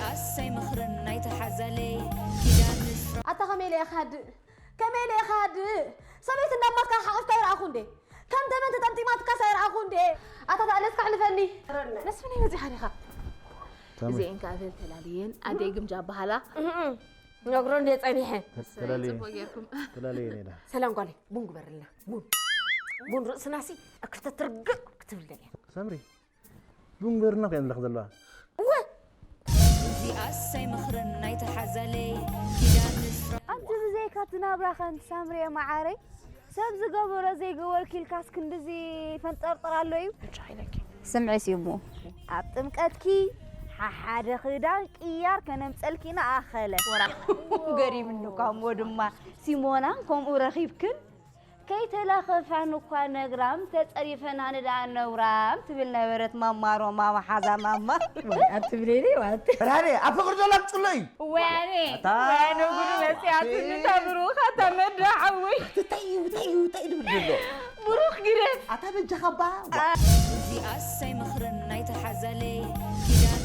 ኣሰይ ምኽርን ናይቲ ሓዛለይ ኪዳን ንስራ ኣታ ከመይ ኢለ እየ ክሃድእ? ከመይ ኢለ እየ ክሃድእ? ሰበይቲ እንዳማትካ ሓቒፍካ ይረኣኹ እንዴ? ከም ተመን ተጠምጢማትካስ ኣይረኣኹ እንዴ? ኣታ ተኣለስካ ኣሕልፈኒ። መስፍን፣ በዚኻ ዲኻ? እዚኤን ከኣ በል ተላልየን፣ ኣደይ ግምጃ ኣበሃላ። ነግሮ እንዴ ጸኒሐ። ተላልየ። ጽቡቕ ጌርኩም። ተላልየ ነዳ። ሰላም ጓለይ፣ ቡን ግበርልና። ቡን። ቡን ርእስናሲ ክትትርግእ ክትብል ደልያ። ሳምሪ፣ ቡን ግበርልና እኮ እየን ዝብላኺ ዘለዋ። እወ። እዚ ኣሰይ ምኽርን ናይቲ ሓዛለይ ኪዳን ንስራ ኣንቲ ብዘይካ እቲ ናብራኸን ሳምርየ መዓረይ፣ ሰብ ዝገበሮ ዘይገበርኪ ኢልካስ ክንድዚ ፈንጠርጠር ኣሎ እዩ? ብቻ ኢለኪ። ስምዒ ሲሙ። ኣብ ጥምቀትኪ ሓሓደ ክዳን ቅያር ከነምፀልኪ ኢና ኣኸለ። ወራ። ገሪምኒ እኳ እሞ ድማ ሲሞናን ከምኡ ረኺብክን ከይተላኸፋን እኳ ነግራም ተጸሪፈናን ደኣ ነውራም ትብል ነበረት ማማ ሮማ መሓዛ ማማ። ኣትብለይለይ ዋት። ብርሃነ፣ ኣብ ፍቕሪ ዘሎ ኣምጽሎ እዩ። ወያኔ፣ ኣታ ወያነ ጉዱ መጽያትኒ፣ ኣታ ብሩኽ፣ ኣታ መድራ ሓወይ። እንታይ እዩ፣ እንታይ እዩ፣ እንታይ እዩ ድብል ዘሎ? ብሩኽ ግደፍ። ኣታ በጃኻ እባ። እዚ ኣሰይ ምኽርን ናይቲ ሓዛለይ ኪዳን